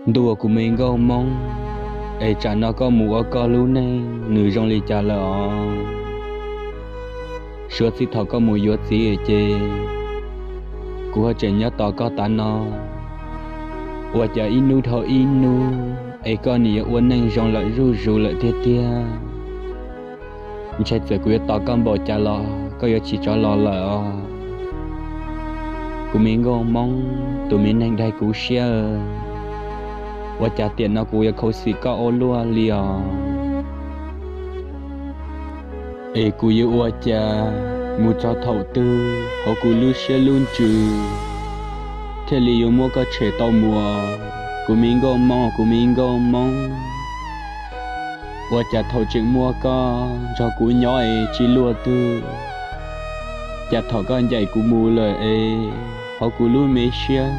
Ntuj, kuv me nkauj Hmoob, es tsam no koj mus ua koj lub neej nws zoo li cas lawm os? Suav txij thaum koj mus yuav txiv ces kuv ho tseem nyob tos koj tav no, ua cas ib hnub dhau ib hnub es koj nim yuav ua neej zoo lawm zuj zus lawm tiag tiag. Ntshai txawm kuv yuav tos koj npaum cas los koj yuav tsis rov los lawm os. Kuv me nkauj Hmoob, tus me neeg dai kuv siab, ua cas tiam no kuv yuav khuv xim koj ua luaj li os? Es kuv yuav ua cas mus txog thaum twg hauv kuv lub siab lub ntsws thiaj li yuav muab koj tshem tau mus? Kuv me nkauj Hmoob, kuv me nkauj Hmoob, ua cas thaum tseem muaj koj nrog kuv nyob es tsis luaj twg, cas thaum koj ncaim kuv mus lawm es hauv kuv lub me siab,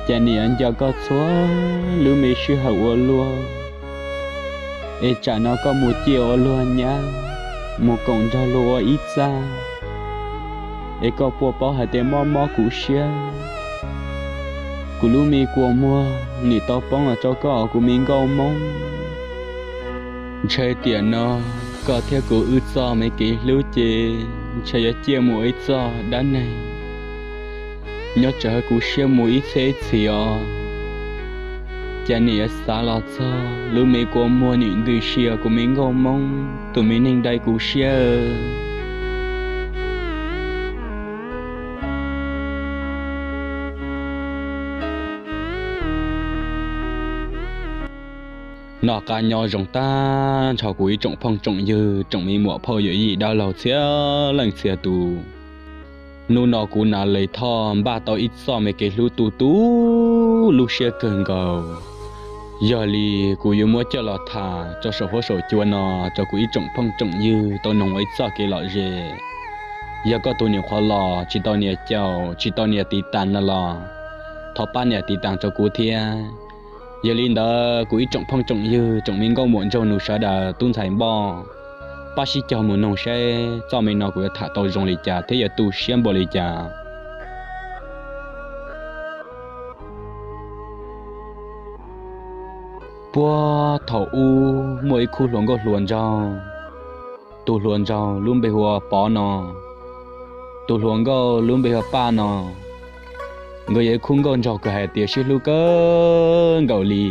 cas nim nco koj txhua lub me sij hawm ua luaj, es tsam no koj mus ciaj ua luag nyab, mus koom nrog luag ua ib txaj, es koj puas paub hais tias mob mob kuv siab, kuv lub me kua muag nim tau poob los rau koj os, kuv me nkauj Hmoob. Ntshai tiam no koj thiab kuv wb txoj me kev hlub ces ntshai yuav ciaj mus ib txoj dab neeg, nyob tsam kuv siab mus ib txhiab ib txhis os. Cas nim yuav xav los txog lub me kua muag nim ntws si os, kuv me nkauj Hmoob, tus me neeg dai kuv siab. Noj qab nyob zoo tag nrho kuv ib tsoom phooj tsoom ywg, tsoom me muam phauj yawm yij dab laug txhia leej txhia tus. Hnub no kuv Nas Les Thoj npaj tau ib txoj me kev hlub tu tu lub siab kawg nkaus. Yog li kuv yuav muab coj los tham rau saum huab saum cua no rau kuv ib tsoom phooj tsoom ywg tau noog ua ib txoj kev lom zem. Yog koj tus niam qhuav los tsis tau nias caum tsis tau nias tiv tas no los thov pab nias tiv tas rau kuv thiab. Yog li ntawd kuv ib tsoom phooj tsoom ywg, tsoom me nkauj muam nraug nus sawv daws, tub ntxhais npoj, pab sib cog mus noog saib txoj me no kuv yuav tham tau zoo li cas thiab yuav tu siab npaum li cas. Puag thaum ub muaj ib khub hluas nkauj hluas nraug. Tus hluas nraug lub npe hu ua Pov no, tus hluas nkauj lub npe hu ua Paj no. Nkawd yog ib khub nkauj nraug kawg hais tias sib hlub kawg nkaus li.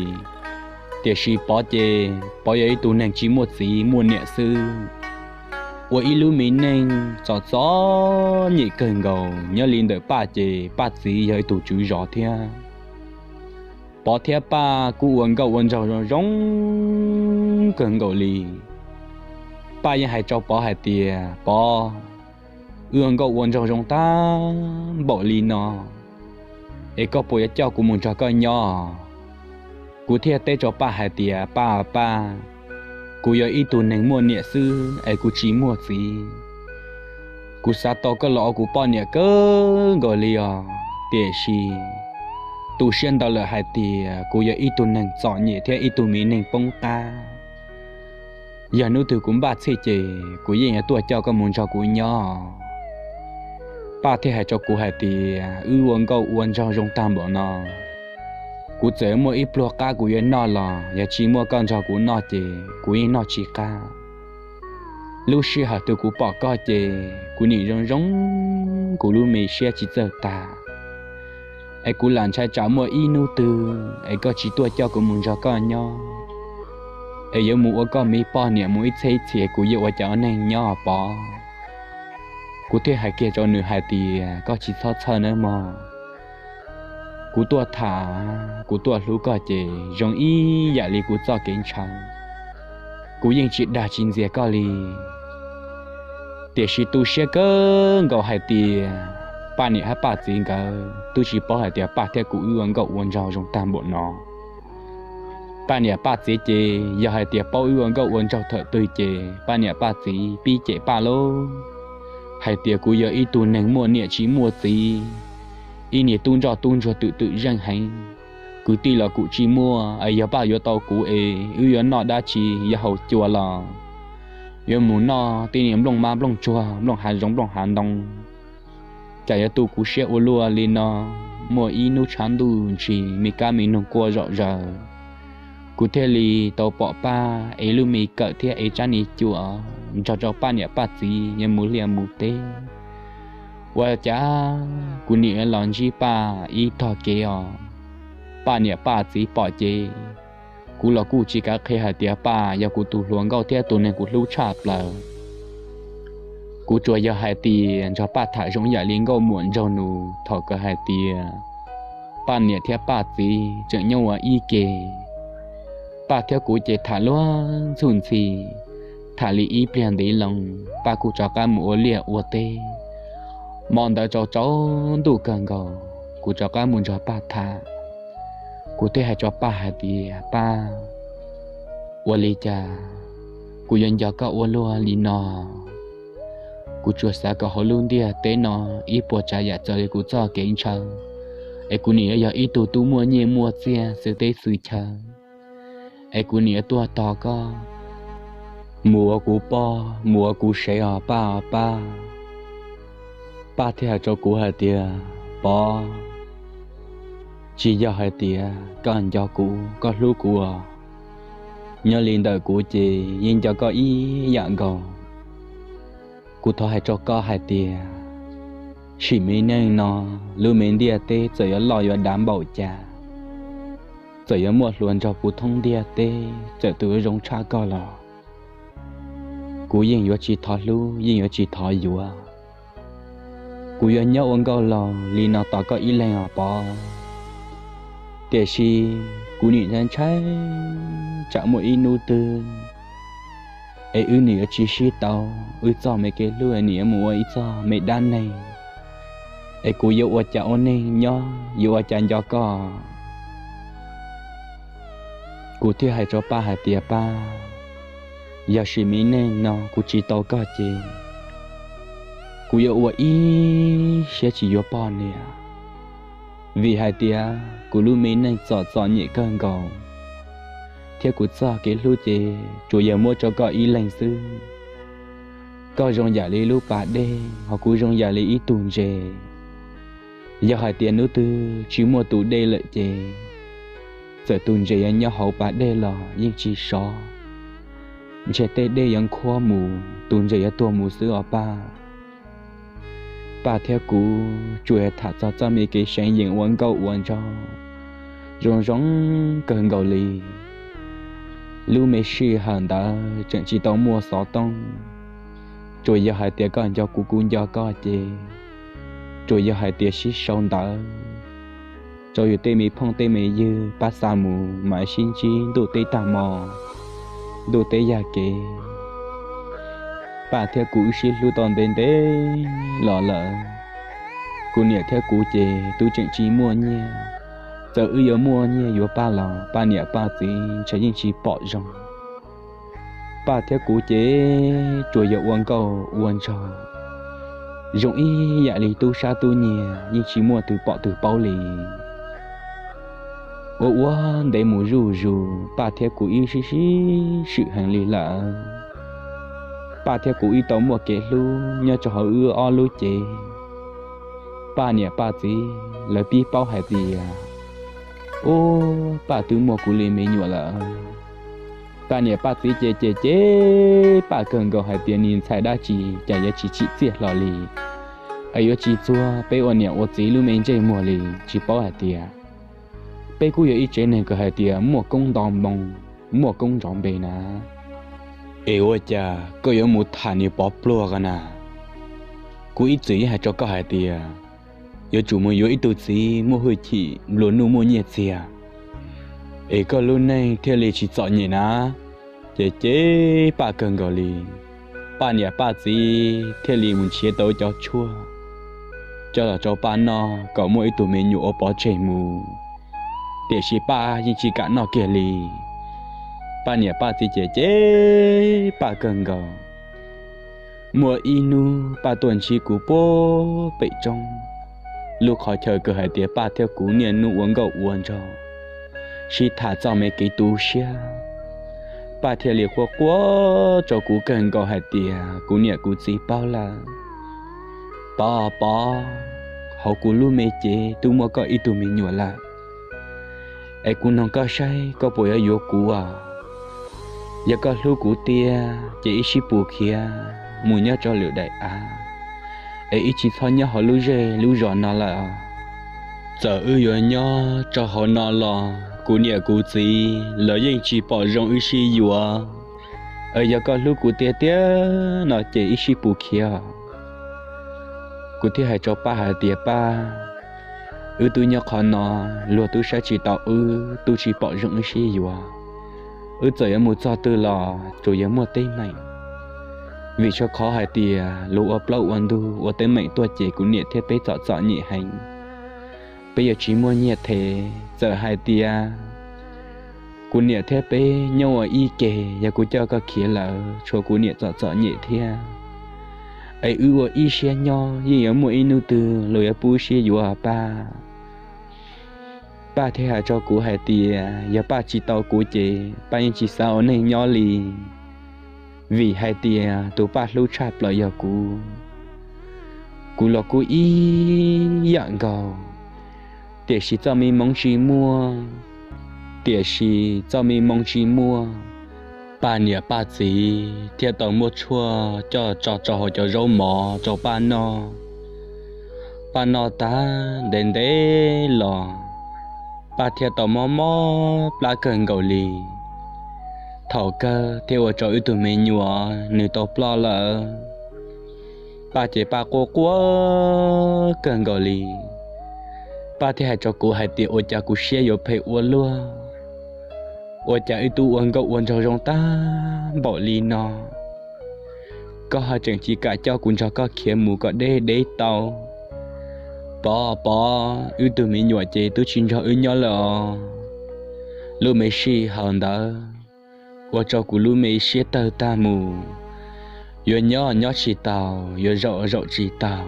Tiam sis Pov ces Pov yog ib tug neeg tsis muaj txiv muaj niam xwb, ua ib lub me neej txom txom nyem kawg nkaus. Nyob li ntawm Paj ces Paj txiv yog ib tug tswv zos thiab. Pov thiab Paj kuj ua nkauj ua nraug zoo zoo kawg nkaus li. Paj yeej hais rau Pov hais tias, Pov, wb ua nkauj ua nraug zoo tag npaum li no, es koj puas yuav coj kuv mus nrog koj nyob? Kuv thiaj teb rau Paj hais tias, Paj, Paj, kuv yog ib tug neeg muaj niam xwb es kuv tsis muaj txiv. Kuv xav tau koj los ua kuv poj niam kawg nkaus li os, tiam sis tu siab ntawd lawm hais tias kuv yog ib tug neeg txom nyem thiab ib tug me neeg poob qab. Yog hnub twg kuv npaj txhij ces kuv yeej yuav tuaj coj koj mus nrog kuv nyob. Paj thiaj hais rau kuv hais tias, wb ua nkauj ua nraug zoo tag npaum no, kuv txawm muaj ib pluag qab kuv yuav noj los yog tsis muaj koj nrog kuv noj ces kuv yeej noj tsis qab. Lub sij hawm twg kuv pom koj ces kuv nim zoo zoo, kuv lub me siab tsis txawj tag. Es kuv lam ntshai tsam muaj ib hnub twg es koj tsis tuaj coj kuv mus nrog koj nyob, es yuav mus ua koj me poj niam mus ib txhiab ib txhis, kuv yuav ua cas ua neej nyob, Pov? Kuv thiaj hais kiag rau nws hais tias, koj tsis txhob txhawj nawb mog. Kuv tuaj tham, kuv tuaj hlub koj ces zoo ib yam li kuv txoj kev ntshaw. Kuv yeej tsis dag tsis ntxias koj li. Tiam sis tu siab kawg nkaus hais tias Paj niam thiab Paj txiv nkawd twb tsis paub hais tias Paj thiab kuv wb ua nkauj ua nraug zoo tag npaum no. Paj niam Paj txiv ces yog hais tias paub wb ua nkauj ua nraug thaum twg ces Paj niam Paj txiv pib cem Paj lauj, hais tias kuv yog ib tug neeg muaj niam tsis muaj txiv, ib niag tub ntsoj tub ntsuag twm twm zeej heev. Kwv tij los kuj tsis muaj, es yog Paj yuav tau kuv es wb yuav noj dab tsi, yuav haus cua los yuav mus noj tej niag nplooj mab nplooj tsuag, nplooj hav zoov nplooj hav ntoo, cas yuav tu kuv siab ua luaj li no. muaj ib hnub tshav ntuj ntshis me kab me noog quaj zom zaws. Kuv thiaj li tau pom Paj ev lub me kawm thiab ev tsab ni cuam nrog rau Paj niam Paj txiv yuav mus liaj mus teb. Ua cas kuv nim los ntsib Paj ib tog kev os. Paj niam Paj txiv pom ces kuv los kuj tsis kav qhia hais tias Paj yog kuv tus hluas nkauj thiab tus neeg kuv hlub tshaj plaws. Kuv tsuas yog hais tias nrog Paj tham zoo yam li nkauj muam nraug nus thaum kawg hais tias Paj niam thiab Paj txiv tseem nyob ua ib ke. Paj thiab kuv ces tham luag ntxhub ntxhi, tham li ib pliag ntev loo, Paj kuj rov qab mus ua liaj ua teb. Hmo ntawd tsaus tsaus ntuj kawg nkaus, kuv rov qab mus nrog Paj tham. Kuv thiaj hais rau Paj hais tias, Paj, ua li cas kuv yuav nco koj ua luaj li no? Kuv tsuas xav kom hauv lub ntiaj teb no ib puas tsav yam txawv li kuv txoj kev ntshaw, es kuv nim yuav yog ib tug tub muaj nyiaj muaj txiaj xwm teb xwm chaw, es kuv nim yuav tuaj tos koj mus ua kuv poj mus ua kuv sev os Paj os Paj. Paj thiaj hais rau kuv hais tias, Pov, tsis yog hais tias koj nco kuv koj hlub kuv os. Nyob li ntawm kuv ces yeej nco koj ib yam nkaus. Kuv thov hais rau koj hais tias, sim me neej no lub me ntiaj teb txawm yuav loj yuav dav npaum cas, txawm yuav muaj hluas nraug puv thoob ntiaj teb txawm tus yuav zoo tshaj koj los, kuv yeej yuav tsis thov hlub yeej yuav tsis thov yuav. Kuv yuav nyob ua nkauj laug li no tos koj ib leeg os Pov. Tiam sis kuv nim ntshai ntshai tsam muaj ib hnub twg es wb nim yuav tsis sib tau, wb txoj me kev hlub nim yuav mus ua ib txoj me dab neeg, es kuv yuav ua cas ua neeg nyob yuav ua cas nco koj. Kuv thiaj hais rau Paj hais tias, Paj, yog sim me neej no kuv tsis tau koj ces kuv yuav ua ib siab tsis yuav poj niam, vim hais tias kuv lub me neej txom txom nyem kawg nkaus, thiab kuv txoj kev hlub ces tsuas yog muab rau koj ib leeg xwb. Koj zoo yam li lub pas dej, ho kuv zoo yam li ib tug ntses. Yog hais tias hnub twg tsis muaj tus dej lawm ces txawm tus ntses yuav nyob hauv pas dej los yeej tsis sov, ntshe tej dej yuav nqhuab mus, tus ntses yuav tuag mus xwb os Paj. Paj thiab kuv tsuas yog tham txog txoj me kev seev yeem ua nkauj ua nraug zoo zoo kawg nkaus li. Lub me sij hawm ntawd tseem tsis tau muaj xov tooj, tsuas yog hais tias koj nco kuv kuv nco koj ces tsuas yog hais tias sib sau ntawv rau yus tej me phooj tej me ywg pab xa mus mam sib ntsib ntuj teb tag hmo, ntuj teb yaj kev. Paj thiab kuv wb sib hlub tau ntev ntev los lawm. Kuv niam thiab kuv ces twb tseem tsis muaj nyiaj, txawm wb yuav muaj nyiaj yuav Paj los Paj niam Paj txiv ntshe yeej tsis pom zoo. Paj thiab kuv ces tsuas yog ua nkauj ua nraug zoo ib yam li tub sab tub nyiag, yeej tsis muaj twg pom twg paub li. Ua ua ntev mus zuj zus, Paj thiab kuv wb sib sib swm heev li lawm. Paj thiab kuv wb tau muaj kev hlub nyob rau hauv wb ob lub cev. Paj niam Paj txiv lawv pib paub hais tias, ub, Paj twb muaj kuv li me nyuam lawm. Paj niam Paj txiv ces cem cem Paj kawg nkaus hais tias, nim ntxhais dab tsi cas yuav tsis tsim txiaj hlo li, es yuav tsis txuag peb ua niam ua txiv lub me ntsej muag li, tsis paub hais tias peb kuj yog ib tsev neeg kws hais tias muaj koob nto moo, muaj koob nrov npe na. Es ua cas koj yuav mus tham niag Pov pluag ko na? Kuv ib txwm yeej hais rau koj hais tias yuav tsum mus yuav ib tug txiv muaj hwj chim, nplua nuj, muaj nyiaj txiag, es koj lub neej thiaj li tsis txom nyem na. Ces cem Paj kawg nkaus li. Paj niam Paj txiv thiaj li mus nrhiav tau cov tshuaj coj los rau Paj noj kom muaj ib tug me nyuam ua pov tseg mus, tiam sis Paj yeej tsis kam noj kiag li. Paj niam Paj txiv ces cem Paj kawg nkaus. Muaj ib hnub Paj tuaj ntsib kuv puag pem roob, lub qhov chaw kws hais tias Paj thiab kuv niaj hnub ua nkauj ua nraug, sib tham txoj me kev tu siab. Paj thiaj li quaj quaj rau kuv kawg nkaus hais tias, kuv niam kuv txiv paub lawm, Pov, Pov, hauv kuv lub me cev twb muaj koj ib tug me nyuam lawm. Es kuv noog koj saib koj puas yuav yuav kuv os? Yog koj hlub kuv tiag ces ib sij pus khiav mus nyob rau lwm daim av, es wb tsis txhob nyob hauv lub zej lub zos no lawm. Txawm wb yuav nyob rau hauv no los kuv niam kuv txiv lawv yeej tsis pom zoo wb sib yuav. Es yog koj hlub kuv tiag tiag no ces ib sij pus khiav. Kuv thiaj hais rau Paj hais tias, Paj, wb twb nyob qhov no, luag twb saib tsis taus wb, twb tsis pom zoo wb sib yuav. Wb txawm yuav mus txog twg los tsuas yuav muaj teeb meem, vim rau qhov hais tias luag ua plaub ua ntug ua teeb meem tuaj ces kuv niam thiab peb txom txom nyem heev. Peb yuav tsis muaj nyiaj them, txawm hais tias kuv niam thiab peb nyob ua ib ke, yog kuv coj koj khiav lawm tshuav kuv niam txom txom nyem thiab. Es wb ua ib siab nyob, yeej yuav muaj ib hnub twg luag yuav pub sib yuav, Paj. Paj thiaj hais rau kuv hais tias yog Paj tsis tau kuv ces Paj yeej tsis xav ua neej nyob li, vim hais tias tus Paj hlub tshaj plaws yog kuv. Kuv los kuj ib yam nkaus, tiam sis txoj me hmoov tsis muaj, tiam sis txoj me hmoov tsis muaj. Paj niam Paj txiv thiaj tau muab tshuaj coj tso rau hauv cov zaub mov rau Paj noj. Paj noj tag ntev ntev los, Paj thiaj tau mob mob plab kawg nkaus li. Thaum kawg thiaj ua rau wb tug me nyuam nws tau ploj lawm. Paj ces Paj quaj quaj kawg nkaus li. Paj thiaj hais rau kuv hais tias ua cas kuv siab yuav phem ua luaj, ua cas wb twb ua nkauj ua nraug zoo tag npaum li no, koj ho tseem tsis kam coj kuv nrog koj khiav mus kom deb deb tau. Pov Pov, wb tug me nyuam ces twb tsis nrog wb nyob lawm os. Lub me sij hawm ntawd ua rau kuv lub me siab tawg tag mus, yuav nyob nyob tsis tau, yuav zaum zaum tsis tau,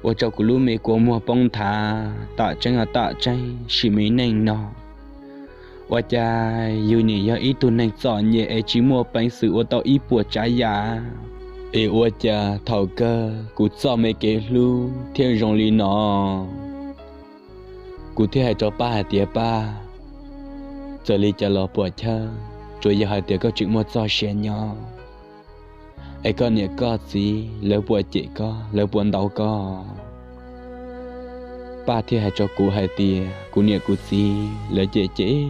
ua rau kuv lub me kua muag poob nthav, tam tseeb tam tseeb sim me neej no. Ua cas yus nim yog ib tug neeg txom nyem es tsis muaj peev xwm ua tau ib puas tsav yam, es ua cas thaum kawg kuv txoj me kev hlub thiaj zoo li no. Kuv thiaj hais rau Paj hais tias, Paj, txawm li cas los puam chawj, tsuas yog hais tias koj tseem muaj txoj sia nyob, es koj niam koj txiv lawv puas cem koj, lawv puas ntaus koj? Paj thiaj hais rau kuv hais tias, kuv niam kuv txiv lawv cem cem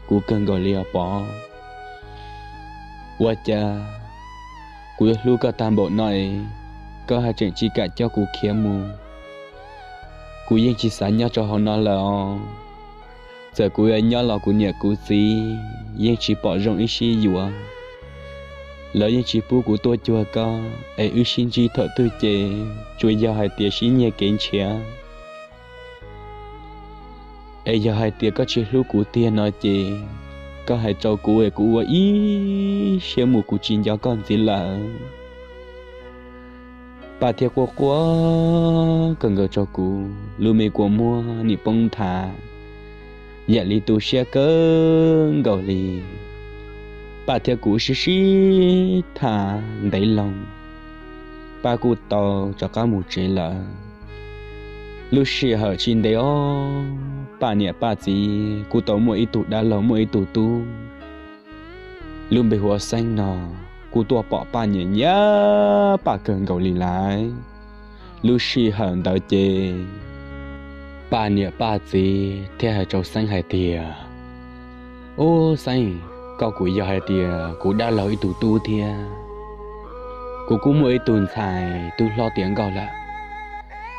kuv kawg nkaus li os Pov. Ua cas kuv yuav hlub koj tag npaum no es koj haj tseem tsis kam coj kuv khiav mus? Kuv yeej tsis xav nyob rau hauv no lawm os. Txawm kuv yuav nyob los kuv niam kuv txiv yeej tsis pom zoo wb sib yuav. Lawv yeej tsis pub kuv tuaj cuag koj, es wb sib ntsib thaum twg ces tsuas yog hais tias sib nyiag kev nrhiav. Es yog hais tias koj tsis hlub kuv tiag no ces koj hais rau kuv es kuv ua ib siab mus, kuv tsis nco koj ntxiv lawm. Paj thiaj quaj quaj kawg nkaus rau kuv, lub me kua muag nim poob nthav, yam li tu siab kawg nkaus li. Paj thiab kuv sib sib tham ntev loo, Paj kuj tau rov qab mus tsev lawm. Lub sij hawm tsis ntev os, Paj niam Paj txiv kuj tau muaj ib tug dab laug, muaj ib tug tub lub npe hu ua Xeeb no, kuj tuaj pom Paj, nyiam nyiam Paj kawg nkaus li lawm. Lub sij hawm ntawd ces Paj niam Paj txiv thiaj hais rau Xeeb hais tias, Ub Xeeb, koj kuj yog hais tias kuv dab laug ib tug tub thiab, kuv kuj muaj ib tug ntxhais twb hlob tiav nkauj lawm.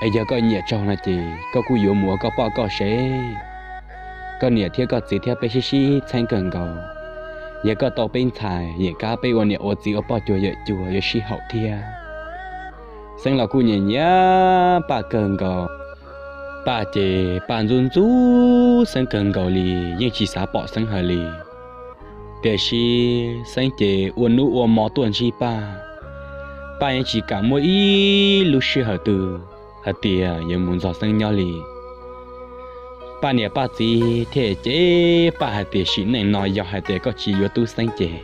Es yog koj nyiam tsaug no ces koj kuj yuav mus ua koj poj koj sev. Koj niam thiab koj txiv thiab peb sib sib txheeb kawg nkaus. Yog koj tau peb ntxhais, yeem kab peb ua niam ua txiv ua poj cuag yawm cuag yuav sib haum thiab. Xeeb los kuj nyiam nyiam Paj kawg nkaus. Paj ces Paj ntxub ntxub Xeeb kawg nkaus li, yeej tsis xav pom Xeeb hawm li. Tiam sis Xeeb ces ua hnub ua hmo tuaj ntsib Paj. Paj yeej tsis kam muaj ib lub sij hawm twg hais tias yuav mus nrog Xeeb nyob li. Paj niam Paj txiv thiaj cem Paj hais tias, Sim neej no yog hais tias koj tsis yuav tub Xeeb ces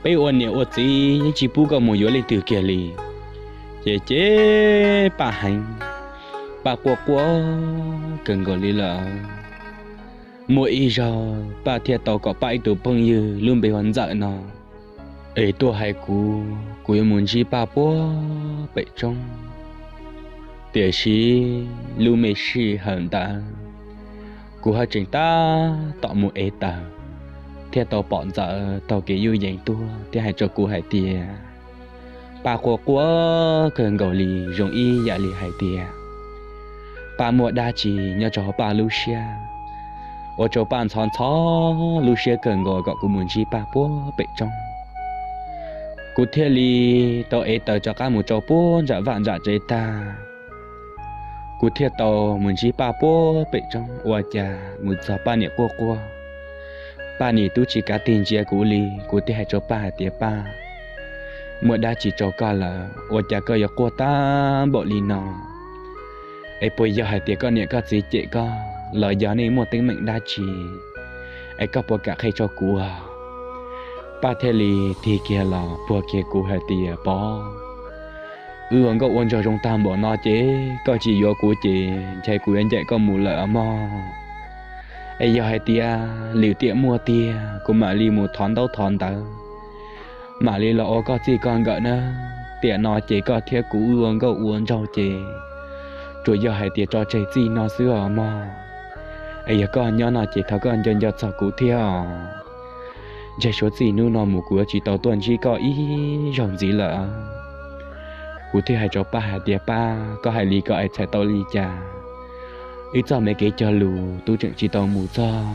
peb ua niam ua txiv yeej tsis pub koj mus yuav leej twg kiag li. Ces cem Paj heev. Paj quaj quaj kawg nkaus li lawm. Muaj ib zaug Paj thiaj tau kom Paj ib tug phooj ywg lub npe hu ua Ntxawm no es tuaj hais kuv, kuv yuav mus ntsib Paj puag pem roob. Tiam sis lub me sij hawm ntawd kuv haj tseem tab tom mus ev taws, thiaj tau pom Ntxawm taug kev yuj yees tuaj thiab hais rau kuv hais tias, Paj quaj quaj kawg nkaus li, zoo ib yam li hais tias Paj muaj dab tsi nyob rau hauv Paj lub siab, ua rau Paj ntxhov ntxhov lub siab kawg nkaus kom kuv mus ntsib Paj puag pem roob. Kuv thiaj li tau ev taws rov qab mus rau puag nram vaj nram tsev tag, kuv thiaj tau mus ntsib Paj puag pem roob. Ua cas mus txog Paj niam quaj quaj, Paj niam twb tsis kav tig ntsia kuv li. Kuv thiaj hais rau Paj hais tias, Paj, muaj dab tsi rau koj lawm ua cas koj yuav quaj tag npaum li no? Es puas yog hais tias koj niam koj txiv cem koj los yog nej muaj teeb meem dab tsi? Es koj puas kam qhia rau kuv? Paj thiaj li tig kiag los puag kiag kuv hais tias, Pov, wb ua nkauj ua nraug zoo tag npaum no ces koj tsis yuav kuv ces ntshe kuv yuav ncaim koj mus lawm os mog. Es yog hais tias lwm tiam muaj tiag kuv mam li mus thov ntaub thov ntawv, mam li los ua koj txij koj nkawm na. Tiam no ces koj thiab kuv wb ua nkauj ua nraug ces tsuas yog hais tias tso tseg txij no xwb os mog. Es yog koj nyob no ces thov koj nco nco txog kuv thiab os. Ntshe suav txij hnub no mus kuv yuav tsis tau tuaj ntsib koj ib zaug ntxiv lawm. Kuv thiaj hais rau Paj hais tias, Paj, koj hais li ko es txhais tau li cas? Wb txoj me kev cog lus twb tseem tsis tau mus txog,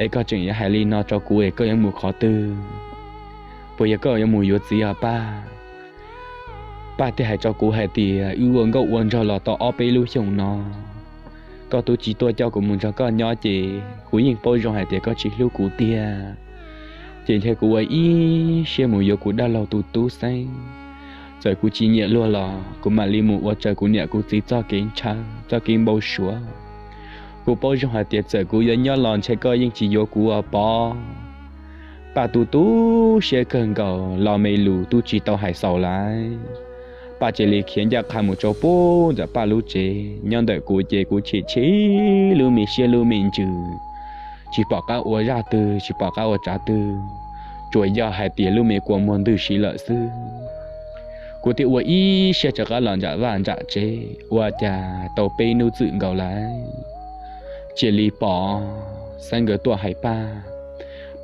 es koj tseem yuav hais li no rau kuv es koj yuav mus qhov twg? Puas yog koj yuav mus yuav txiv os Paj? Paj thiaj hais rau kuv hais tias, wb ua nkauj ua nraug los tau ob peb lub xyoos no, koj twb tsis tuaj coj kuv mus nrog koj nyob ces kuv yeej paub zoo hais tias koj tsis hlub kuv tiag. Ces ntshe kuv ua ib siab mus yuav kuv dab laug tus tub xeeb. Txawm kuv tsis nyiam luag los kuv mam li mus ua raws kuv niam kuv txiv txoj kev ntshaw txoj kev npau suav. Kuv paub zoo hais tias txawm kuv yuav nyob los ntshe koj yeej tsis yuav kuv os Pov. Paj tu tu siab kawg nkaus los me lus twb tsis tau hais xaus lawm. Paj cia li khiav ncaj qha mus rau puag ntawm Paj lub tsev. Nyob ntawm kuv ces kuv chim chim lub me siab lub me ntsws, tsis pom qab ua zaj twg tsis pom qab ua tsav twg, tsuas yog hais tias lub me kua muag ntws si lawm xwb. Kuv thiaj ua ib siab rov qab los nram vaj nram tsev, ua cas tau peb hnub txwm nkaus lawm, cia li pom Xeeb nkawd tuaj hais Paj.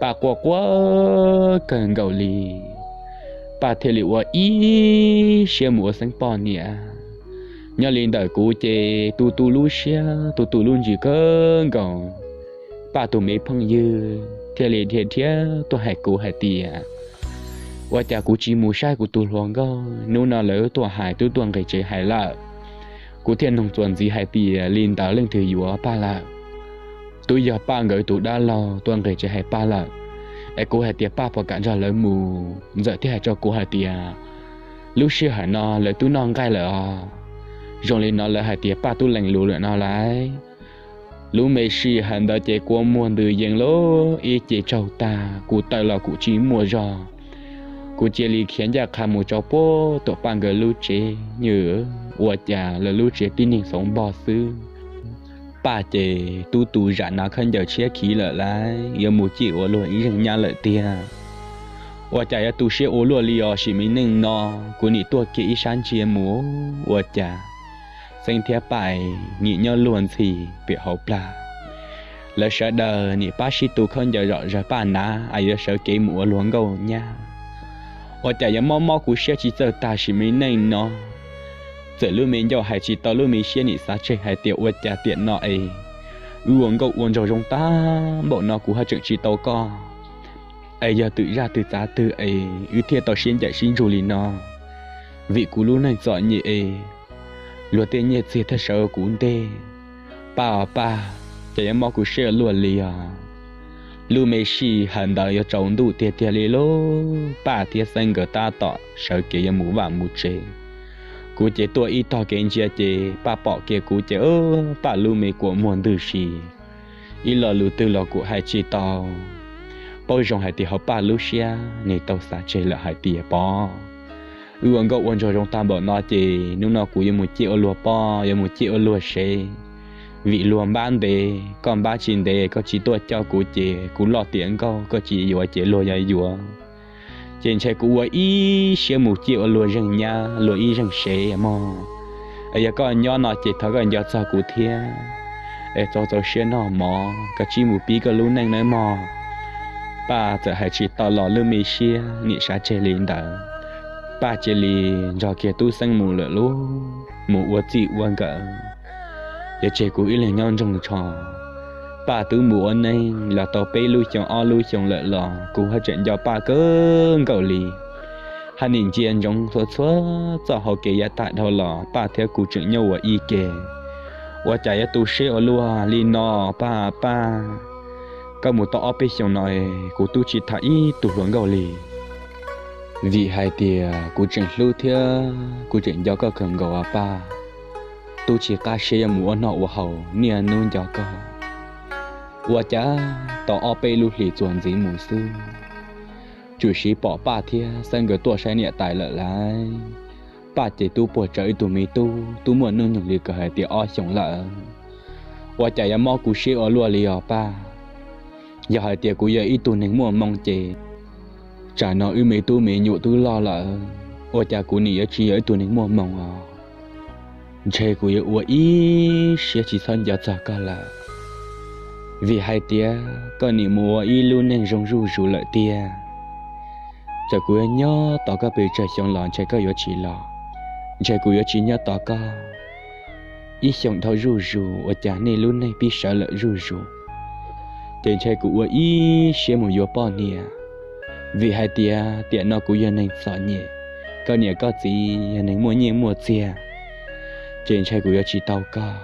Paj quaj quaj kawg nkaus li, Paj thiaj li ua ib siab mus ua Xeeb poj niam. Nyob li ntawm kuv ces tu tu lub siab tu tu lub ntsws kawg nkaus. Paj tus me phooj ywg thiaj li dhia dhia tuaj hais kuv hais tias, ua cas kuv tsis mus saib kuv tus hluas nkauj, hnub no lawv tuaj hais twb tuaj nqis tsev hais lawm. Kuv thiaj nug txuas ntxiv hais tias li ntawd leej twg yuav Paj lawm? Twb yog Paj nkawd tus dab laug tuaj nqis tsev hais Paj lawm. Es kuv hais tias Paj puas kam nrog lawv mus? Ntxawm thiaj hais rau kuv hais tias, lub sij hawm no lawv twb noj nqaij lawm os. Zoo li no lawv hais tias Paj twb lees lus lawm no lauj. Lub me sij hawm ntawd ces kua muag ntws yees lub ib ce tsaug tag, kuv taw los kuv tsis muaj zog. Kuv cia li khiav ncaj qha mus rau puag tom Paj nkawd lub tsev, nws ua cas lawv lub tsev tib neeg xauv npog xwb. Paj ces tub tu zam hnav khaub ncaws tshiab khiv lawm lauj, yuav mus ciaj ua luag ib zeej nyab lawm tiag. Ua cas yuav tu siab ua luaj li os sim me neej no. Kuv nim tuaj kiag ib sab ntsia mus, ua cas Xeeb thiab Paj nim nyob luag ntxhi pem hauv plag. Lawv sawv daws nim pab sib tu khaub ncaws zom zaws, Paj hnav es yuav sawv kev mus ua luag nkauj nyab. Ua cas yuav mob mob kuv siab tsis txawj tag sim me neej no. Txawm lub me ncauj hais tsis tau, lub me siab nim xav tseg hais tias ua cas tiam no es wb ua nkauj ua nraug zoo tag npaum no kuv haj tseem tsis tau koj, es yog twm zaj twg txav twg es wb thiaj tau sib ncaim sib ntsug li no. Vim kuv lub neej txom nyem es luag tej nyiaj txiag thiaj sawv ua kuv ntej. Paj os Paj, cas yuav mob kuv siab ua luaj li os. Lub me sij hawm ntawd yuav tsaus ntuj tiag tiag li lauj, Paj thiab Xeeb nkawd tab tom sawv kev yuav mus vaj mus tsev. Kuv ces tuaj ib tog kev ntsia ces Paj pom kiag kuv ces Paj lub me kua muag ntws si. Ib lo lus twg los kuv hais tsis tau. Paub zoo hais tias hauv Paj lub siab nws tau xav tseg lawm hais tias Pov, Wb ua nkauj ua nraug zoo tag npaum no ces hnub no kuv yuav mus ciaj ua luag poj, yuav mus ciaj ua luag sev, vim luag npab ntev, koj npab tsis ntev koj tsis tuaj coj kuv ces kuv loj tiav nkauj, koj tsis yuav ces luag yuav yuav. Ces ntshai kuv ua ib siab mus ciaj ua luag zeeg nyab, luag ib zeeg sev mog. Yog koj nyob no ces thov koj nco txog kuv thiab, es txaus txaus siab noj mov, koj cia li mus pib koj lub neej nawb mog. Paj txawm hais tsis tau los lub me siab nim sab tseg li ntawd. Paj cia li nrog kiag tub Xeeb mus lawm lauj, mus ua txij ua nkawm, yuav tseg kuv ib leeg nyob ntsoog tsho. Paj twb mus ua neej los tau peb lub xyoo ob lub xyoo lawm los kuv haj tseem nco Paj kawg nkaus li. Haj nim ntsia ntsoov txhua txhua txoj hau kev yav tag dhau los Paj thiab kuv tseem nyob ua ib ke. Ua cas yuav tu siab ua luaj li no Paj, Paj? Koj mus tau ob peb xyoos no kuv twb tsis tham ib tug hluas nkauj li. Vim hais tias kuv tseem hlub thiab kuv tseem nco koj kawg nkaus Paj. Twb tsis qab siab yuav mus ua noj ua haus niaj hnub nco koj. Ua cas tau ob peb lub hlis txuas ntxiv mus xwb, tsuas pom Paj thiab Xeeb nkawd tuaj saib niam tais lawm lauj. Paj ces twb puag tsawv ib tug me tub, twb muaj hnub nyoog li kom hais tias ob xyoos lawm. Ua cas yuav mob kuv siab ua luaj li os Paj? Yog hais tias kuv yog ib tug neeg muaj hmoo ces tsam no wb me tub me nyuam twb loj lawm, ua cas kuv nim yuav tsis yog ib tug neeg muaj hmoo os? Ntshe kuv yuav ua ib siab tsis txhob nco txog koj lawm, vim hais tias koj nim mus ua ib lub neej zoo zuj zus lawm tiag. Txawm kuv yuav nyob tos koj pes tsawg xyoo los ntshe koj yuav tsis los, ntshe kuv yuav tsis nyob tos koj ib xyoos dhau zuj zus, ua cas nej lub neej pib sawv lawm zuj zus. Ces ntshe kuv ua ib siab mus yuav poj niam, vim hais tias tiam no kuv yog neeg txom nyem, koj niam koj txiv yog neeg muaj nyiaj muaj txiag, ces ntshe kuv yuav tsis tau koj.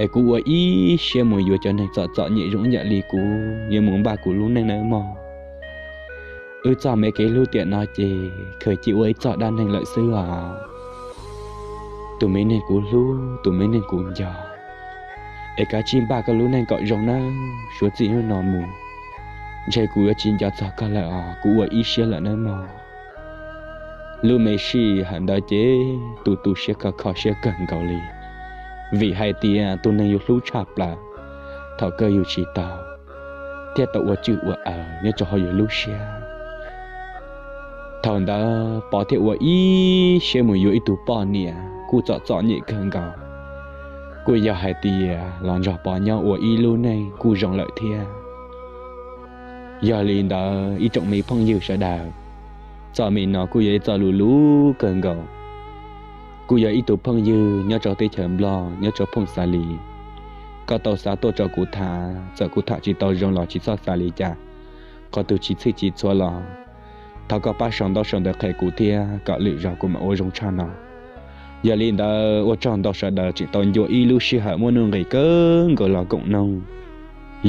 Es kuv ua ib siab mus yuav cov neeg txom txom nyem zoo ib yam li kuv, yuav mus npaj kuv lub neej nawb mog. Wb txoj me kev hlub tiam no ces khaws cia ua ib txoj dab neeg lawm xwb os. Tus me neeg kuv hlub, tus me neeg kuv nco, es kav tsij npaj koj lub neej kom zoo nawb, suav txij hnub no mus, ntshe kuv yuav tsis nco txog koj lawm os, kuv ua ib siab lawm nawb mog. Lub me sij hawm ntawd ces tu tu siab kho kho siab kawg nkaus li, vim hais tias tus neeg yus hlub tshaj plaws, thaum kawg yus tsis tau, thiaj tau ua tswj ua aws nyob rau hauv yus lub siab. Thaum ntawd Pov thiaj ua ib siab mus yuav ib tug poj niam kuj txom txom nyem kawg nkaus, kuj yog hais tias los nrog Pov nyob ua ib lub neej kuj zoo lawm thiab. Yog li ntawd ib tsoom me phooj ywg sawv daws, txoj me no kuj yog ib txoj lus luv kawg nkaus. Kuj yog ib tug phooj ywg nyob rau teb chaws Nplog, nyob rau phooj Xav Lis. Koj tau xa tuaj rau kuv tham, txawm kuv tham tsis tau zoo los tsis txhob xav li cas, qhov twg tsis txhij tsis txhua los thov koj pab sau ntaub sau ntawv qhia kuv thiab kom lwm zaus kuv mam ua zoo tshaj no. Yog li ntawd ua tsaug ntau sawv daws tseem tau ncua ib lub sij hawm muaj nuj nqis kawg nkaus los koom mloog.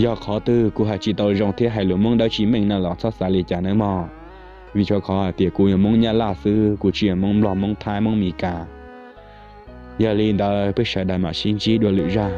Yog qhov twg kuv hais tsis tau zoo thiab hais lus Hmoob dawb tsis meej no los txhob xav li cas nawb mog, vim rau qhov hais tias kuv yog Hmoob Nyab Laj xwb, kuv tsis yog Hmoob Nplog, Hmoob Thaib, Hmoob Mes Kas. Yog li ntawd peb sawv daws mam sib ntsib dua lwm zaj.